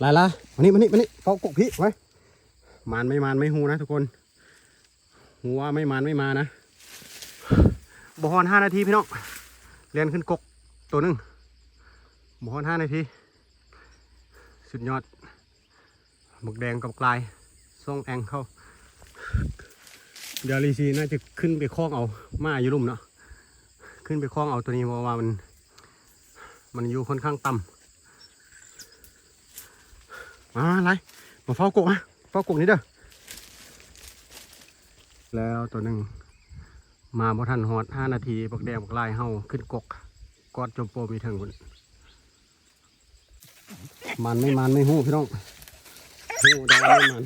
ຫຼາຍລະ ມານີ້ ມານີ້ ມານີ້ ເຝົ້າກົກພີ້ໄວ້. ມານໄມ່ມານໄມ່ຮູ້ນະທຸກຄົນ ຮູ້ວ່າໄມ່ມານໄມ່ມານະ. ບໍ່ຮອດຫ້ານາທີພີ່ນ້ອງ ແລ່ນຂຶ້ນກົກໂຕໜຶ່ງ ບໍ່ຮອດຫ້ານາທີ ສຸດຍອດ. ບັກແດງກັບບັກລາຍ ສອງແອງເຂົ້າ. ດຽວລີຊີໜ້າຈະຂຶ້ນໄປຄ້ອງເອົາ ໝາຢູ່ລຸ່ມເນາະ ຂຶ້ນໄປຄ້ອງເອົາໂຕນີ້ ເພາະວ່າມັນ ມັນຢູ່ຄ່ອນຂ້າງຕ່ຳ. ມາຫຼາຍ ມາເຝົ້າກົກ ມາເຝົ້າກົກນີ້ເດີ. ແລ້ວໂຕໜຶ່ງ ມາບໍ່ທັນຮອດຫ້ານາທີ ບັກແດງບັກລາຍເຮົາຂຶ້ນກົກ ກອດໂຈມໂປມຢູ່ເທິງພຸ້ນ. ມານໄມ່ມານໄມ່ຮູ້ພີ່ນ້ອງ ຮູ້ແຕ່ວ່າໄມ່ມານ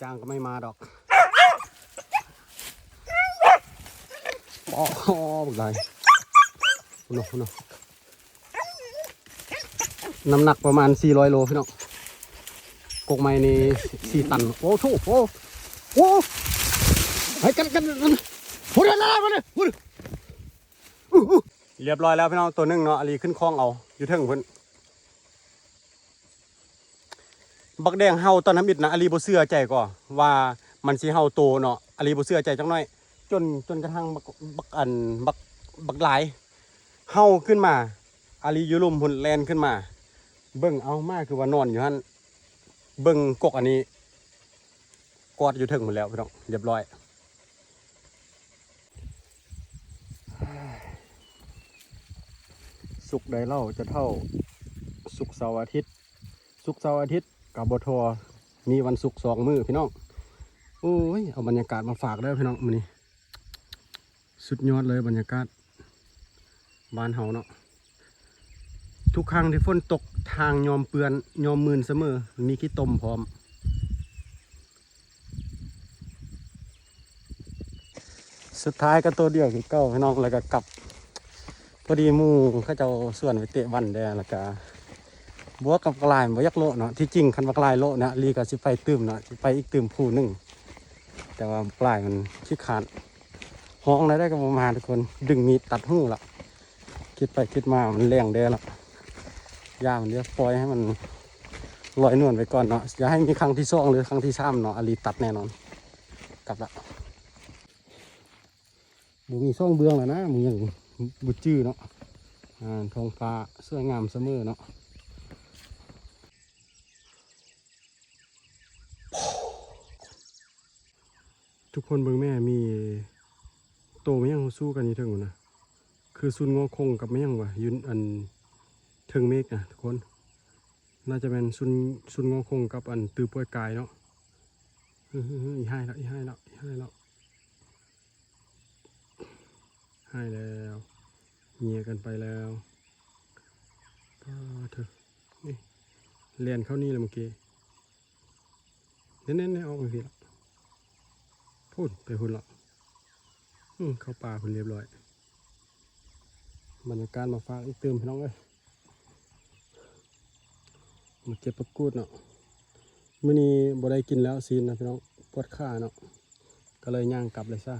ຈ້າງກໍໄມ່ມາດອກ. ໂອ້ໂຫ ບັກຫຼາຍ ພຸ້ນເນາະ ພຸ້ນເນາະ. ນ້ຳໜັກປະມານສີ່ຮ້ອຍໂລພີ່ນ້ອງ ກົກໄມ້ນີ້ສີ່ຕັນ. ໂອ້ໂຫ ໂອ້ ໂອ້ ໃຫ້ກັນ ກັນ ກັນ ພຸ້ນ ພຸ້ນ ພຸ້ນ. ອູ້ ອູ້ ລຽບຮ້ອຍແລ້ວພີ່ນ້ອງ ໂຕໜຶ່ງເນາະ ອາລີຂຶ້ນຄ້ອງເອົາຢູ່ເທິງພຸ້ນ. ບັກແດງເຫົ່າຕອນທຳອິດນະ ອາລີບໍ່ເຊື່ອໃຈກໍວ່າມັນຊິເຫົ່າໂຕເນາະ ອາລີບໍ່ເຊື່ອໃຈຈັກໜ້ອຍ ຈົນ ຈົນກະທັ້ງບັກ ບັກອັນ ບັກ ບັກລາຍເຫົ່າຂຶ້ນມາ ອາລີຢູ່ລຸ່ມພຸ້ນແລ່ນຂຶ້ນມາ ເບິ່ງ ເອົ້າ ໝາຄືວ່ານອນຢູ່ຫັ້ນ ເບິ່ງກົກອັນນີ້ ກອດຢູ່ເທິງພຸ້ນແລ້ວພີ່ນ້ອງ ລຽບຮ້ອຍ. ສຸກໃດເລົ່າຈະເຖົ້າ ສຸກເສົາອາທິດ ສຸກເສົາອາທິດກະບໍ່ທໍ່ ມີວັນສຸກສອງມື້ພີ່ນ້ອງ. ໂອ້ຍ ເອົາບັນຍາກາດມາຝາກເດີພີ່ນ້ອງມື້ນີ້ ສຸດຍອດເລີຍບັນຍາກາດ ບ້ານເຮົາເນາະ ທຸກຄັ້ງທີ່ຝົນຕົກ ທາງຍ່ອມເປື້ອນ ຍ່ອມມື່ນສະເໝີ ມີຂີ້ຕົມພ້ອມ. ສຸດທ້າຍກໍໂຕດຽວຄືເກົ່າພີ່ນ້ອງ ແລ້ວກໍກັບ ພໍດີໝູ່ເຂົາເຈົ້າຊວນໄປເຕະບອນແດ່ ແລ້ວກໍບວກກັບບັກລາຍບໍ່ຢາກໂລະເນາະ. ທີ່ຈິງຄັນບັກລາຍໂລະນະ ລີກໍຊິໄປຕື່ມເນາະ ຊິໄປອີກຕື່ມຄູ່ໜຶ່ງ ແຕ່ວ່າບັກລາຍມັນຂີ້ຄ້ານ ຮ້ອງໄດ້ກໍບໍ່ມາທຸກຄົນ ດຶງມີດຕັດຫູລະ. ຄິດໄປຄິດມາມັນແລງແດ່ລະ ຢ່າມັນເດ ປ່ອຍໃຫ້ມັນລອຍນວນໄປກ່ອນເນາະ ຢ່າໃຫ້ມີຄັ້ງທີສອງ ຫຼື ຄັ້ງທີສາມເນາະ ອາລີຕັດແນ່ນອນ. ກັບລະ ບໍ່ມີສອງເບື້ອງແລ້ວນະ ມັນຍັງບໍ່ຈື່ເນາະ. ອ່າ ທ້ອງຟ້າສວຍງາມສະເໝີເນາະ. ທຸກຄົນເບິ່ງແມ້ ມີໂຕແມ່ນຫຍັງເຂົາສູ້ກັນຢູ່ເທິງພຸ້ນນະ ຄືຊຸນງໍຄົງກັບແມ່ນຫຍັງວະ ຢູ່ອັນເທິງເມກນະທຸກຄົນ. ໜ້າຈະແມ່ນຊຸນ ຊຸນງໍຄົງກັບອັນຕື້ປ່ວຍກາຍເນາະ. ເຮີ້ໆໆ ອີ່ຮ້າຍແລ້ວ ອີ່ຮ້າຍແລ້ວ ອີ່ຮ້າຍແລ້ວ ຮ້າຍແລ້ວ ເຫຍກັນໄປແລ້ວ. ປາດເທີ ນີ້ ແລ່ນເຂົ້ານີ້ແລ້ວເມື່ອກີ້ ແນ່ໆໆ ອອກມາພີ້ລະ ພຸ້ນ ໄປພຸ້ນລະ. ອືມ ເຂົ້າປ່າພຸ້ນລຽບຮ້ອຍ. ບັນຍາກາດມາຝາກອີກຕື່ມພີ່ນ້ອງເອີຍ ມາເກັບຜັກກູດເນາະ. ມື້ນີ້ບໍ່ໄດ້ກິນແລ້ວຊີ້ນນະພີ່ນ້ອງ ປວດຂາເນາະ ກໍເລີຍຍ່າງກັບເລີຍຊະ.